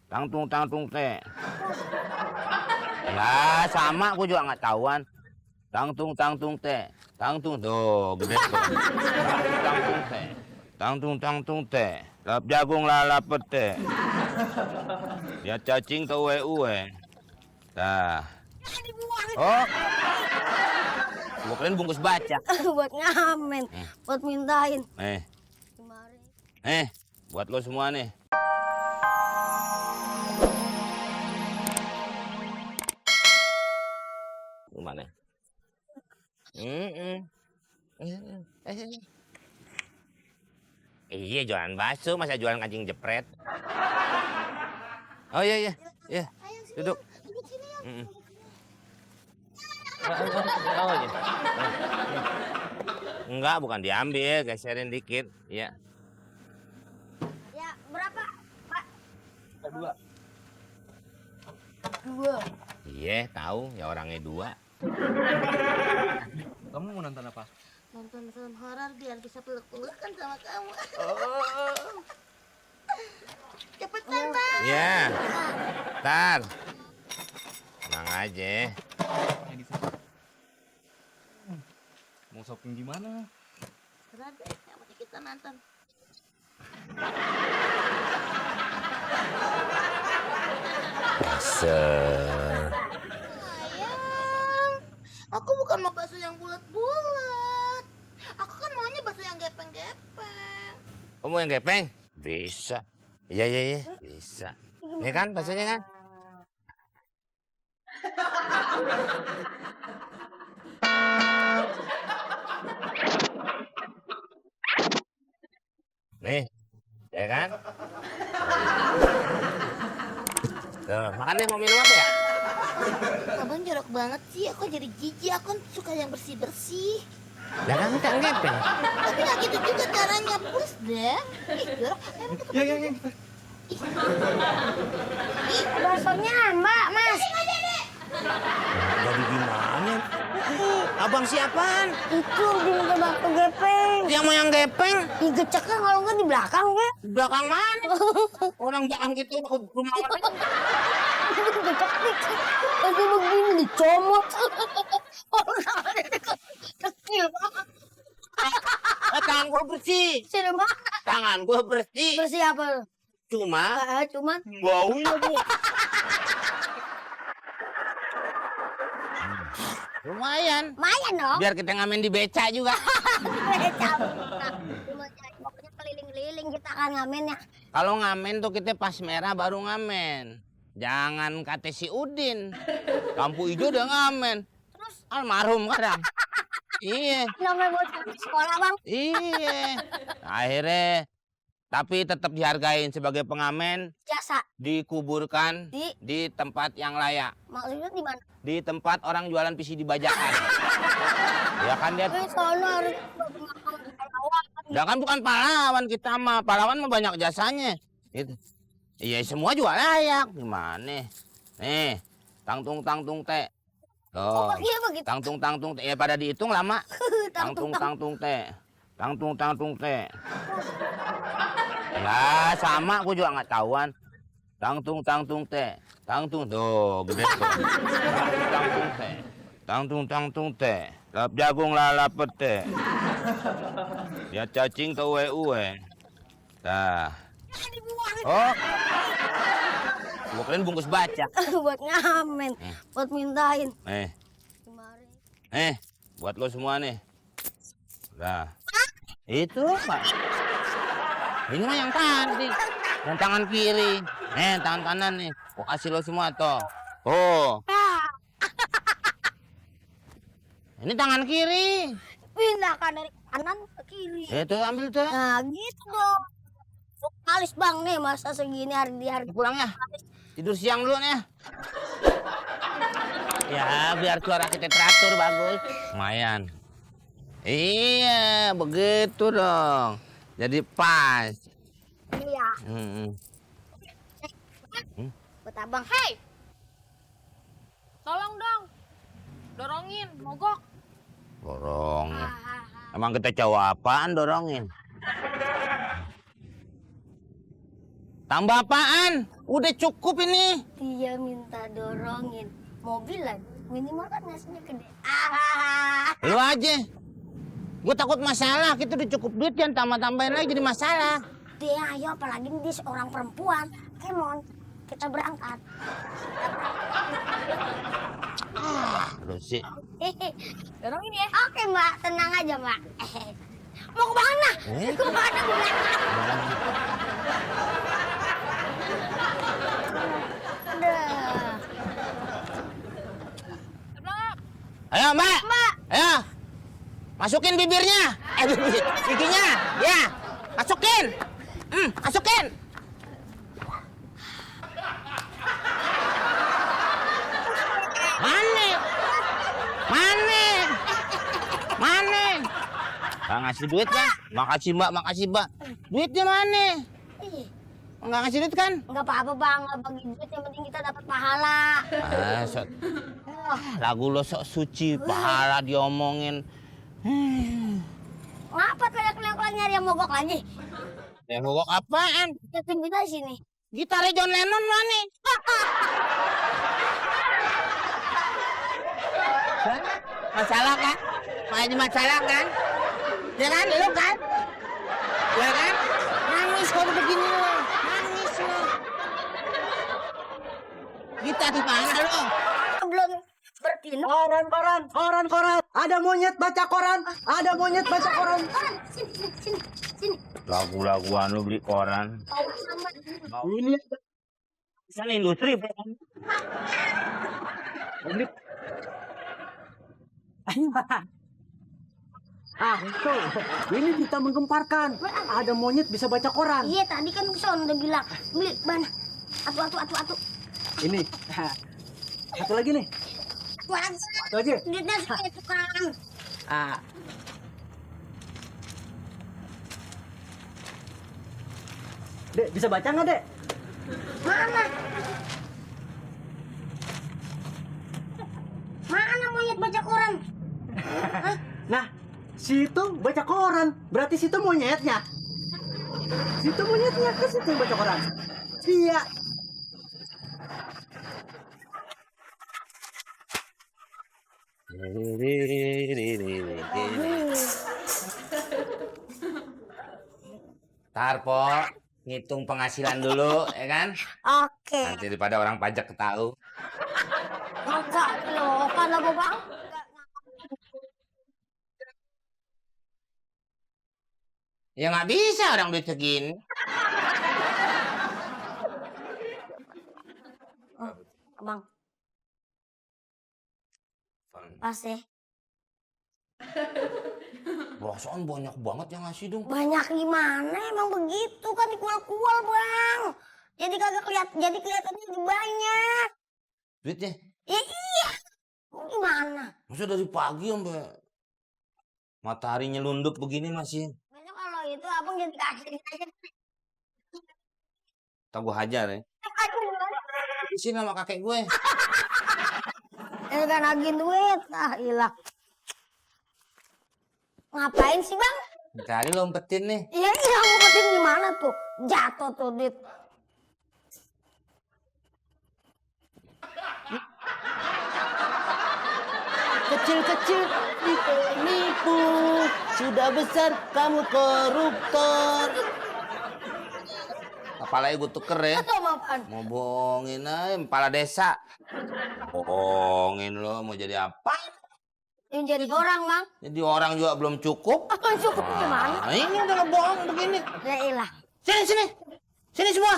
Tangtung teh. Lah sama aku juga nggak tahuan. Tangtung teh. Tangtung tuh gede tuh. Tangtung teh. Tangtung teh. Lap jagung lalap pete. Ya cacing tau uwe. Dah. Oh. Gua kirain bungkus baca. Buat ngamen, buat mintain. Buat lo semua nih. Gimana? Iya jualan bakso, masa jualan kancing jepret. Oh iya. Duduk. Oh, iya. Enggak, bukan diambil, geserin dikit, ya. Ya, berapa, Pak? 2. 2. Iya, tahu ya orangnya 2. Kamu mau nonton apa? Nonton film horor biar bisa peluk-pelukan sama kamu. Oh. Cepetan, Pak. Iya. Ntar. Tenang aja. Mau shopping di mana? Terus deh, yang penting kita nonton. Sayang, aku bukan mau bakso yang bulat-bulat. Aku kan maunya bakso yang gepeng-gepeng. Kamu yang gepeng? Bisa. Iya. Bisa. Ini kan baksonya kan? Nih, ya kan? Tuh, makan deh, mau minum apa ya? Abang jorok banget sih, aku jadi jijik. Aku suka yang bersih-bersih. Lah kan kita gepeng. Tapi nggak gitu juga caranya, plus deh. Ih, jorok. Ya. Ih, baksonya Mbak, Mas. Jadi gimana? Abang siapaan? Itu diminta bakso gepeng. Yang mau yang gepeng? Ih, geceknya kalau nggak di belakang ya. Di belakang mana? Orang belakang gitu rumah orang. Gecek dikit. Tapi begini dicomot. Kecil banget. Tangan gua bersih. Sini, Mbak. Tangan gua bersih. Bersih apa? Cuman Baunya, Bu. lumayan. Lumayan dong. Biar kita ngamen di beca juga. Pokoknya keliling-keliling kita kan ngamennya. Kalau ngamen tuh kita pas merah baru ngamen. Jangan kata si Udin. Lampu hijau udah ngamen. Terus Almarhum kadang. Iya. namanya buat sekolah, Bang. Iya. Akhirnya tapi tetap dihargain sebagai pengamen, Jasa. dikuburkan Di? di tempat yang layak. Maksudnya di mana? Di tempat orang jualan PC di bajakan. Ya kan dia. Sono harus pahlawan. Ya kan bukan pahlawan kita mah. Pahlawan mah banyak jasanya. Gitu. Iya semua juga layak. Gimana? Nih, tangtung teh. Tuh. Begitu. Tangtung teh. Ya pada dihitung lama. Tangtung teh. Tangtung teh. Lah sama aku juga nggak tahuan. Tangtung teh. Tangtung tuh gede tuh. Tangtung teh. Tangtung teh. Lap jagung lalap pete. Ya cacing tau uwe. Dah. Oh. Gua kirain bungkus baca. Buat ngamen, buat mintain. Buat lo semua nih. Dah. Itu, Pak. Ini mah yang tadi. Yang tangan kiri. Tangan kanan nih. Gua kasih lo semua toh. Oh. Ini tangan kiri. Pindahkan dari kanan ke kiri. Itu ambil tuh. Nah, gitu dong. Alis Bang nih, masa segini hari Pulang ya. Tidur siang dulu nih. Ya, biar suara kita teratur bagus. Lumayan. Iya, begitu dong. Jadi pas. Iya. Buat abang. Hei, tolong dong, dorongin, mogok. Dorong. Emang kita cowok apaan dorongin? Tambah apaan? Udah cukup ini. Dia minta dorongin mobilan, minimal kan ngasihnya gede. Ah, Lu aja. Gue takut masalah, kita udah cukup duit kan, tambah-tambahin lagi jadi masalah. dia ayo apalagi dia seorang perempuan. Kemon, kita berangkat. Lu sih. Dorongin ya. Oke mbak, tenang aja mbak. Mau ke mana? Ke mana mbak? Udah. Belakang. Ayo mbak. Mbak. Ayo. Masukin bibirnya. Giginya. Ya. Masukin. Masukin. Mana? Mana? Mana? Nggak ngasih duit kan? Makasih mbak. Duitnya mana? Ih, Nggak ngasih duit kan? nggak apa-apa bang, nggak bagi duit, yang penting kita dapat pahala. Lagu lo sok suci, pahala diomongin. Ngapa teriak-teriak nyari yang mogok lagi? Ya mogok apaan? Kita tunggu di sini. Gitarnya John Lennon mana? Masalah kan? Ada masalah kan? Ya kan? Lu kan? Ya kan? Nangis kalau begini lo. Nangis lo. Gitar di mana lo? Belum berpindah. Koran. Ada monyet baca koran. Koran, sini. Lagu-laguan lu beli koran. Ini sana industri kan? Itu. Ini bisa menggemparkan. Ada monyet bisa baca koran. Iya, tadi kan Son udah bilang beli mana? Atu. Ini. Satu lagi nih. Satu aja. Duitnya kayak tukang. Ah. Dek, bisa baca nggak, Dek? Mana? Mana monyet baca koran? Nah, situ baca koran. Berarti situ monyetnya. Situ monyetnya, ke situ yang baca koran. Iya. Tarpo, ngitung penghasilan dulu, ya kan? Oke. Nanti daripada orang pajak ketahu. Enggak loh, kan apa bang? Ya nggak bisa orang duit segini. Abang, pas ya. Perasaan banyak banget yang ngasih dong. Banyak gimana? Emang begitu kan dikual-kual bang. Jadi kagak kelihatannya lebih banyak. Duitnya? Ya iya. Gimana? Masa dari pagi sampai matahari nyelundup begini masih. Besok kalau itu abang jadi kasih aja. Tak gue hajar ya. Di sini sama kakek gue. Ini kan lagi duit. Ah ilah. Ngapain sih bang? Tadi lo umpetin nih. Iya ngumpetin gimana tuh? Jatuh tuh duit. Kecil-kecil nipu. Sudah besar kamu koruptor. Kepalanya gue tuker ya. Atau apaan? Mau bohongin aja, kepala desa. Bohongin lo, mau jadi apa? Yang jadi orang bang. Jadi orang juga belum cukup. Apa cukup gimana? Nah, ini udah ngebohong begini. Ya ilah. Sini. Sini semua.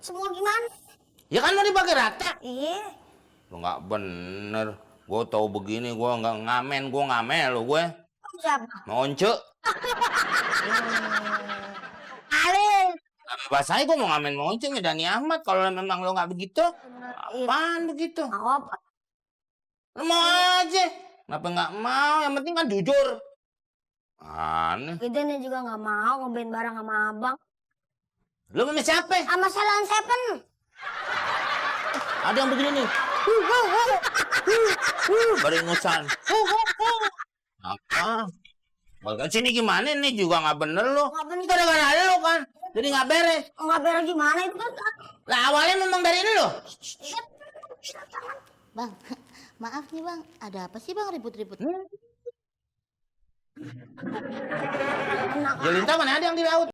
Semua gimana? Ya kan mau dibagi rata. Iya. Lo nggak bener. Gue tahu begini, gue nggak ngamen. Gue ngamel lo gue. Siapa? Mau once. Ale. Bahasanya gue mau ngamen mau once Dani Ahmad. Kalau memang lo nggak begitu, apaan begitu? Apa? Lo mau aja. Kenapa nggak mau? Yang penting kan jujur. Aneh. Kita nih juga nggak mau ngeband bareng sama abang. Lo sama siapa? Sama Salon Seven. Ada yang begini nih. Baru ingusan. Apa? Kalau sini gimana nih juga nggak bener lo. Nggak bener. Gara-gara lo kan. Jadi nggak beres. Nggak beres gimana itu kan? Lah awalnya memang dari lu. Bang, maaf nih bang. Ada apa sih bang ribut-ribut? Enak Jelinta mana ada yang di laut?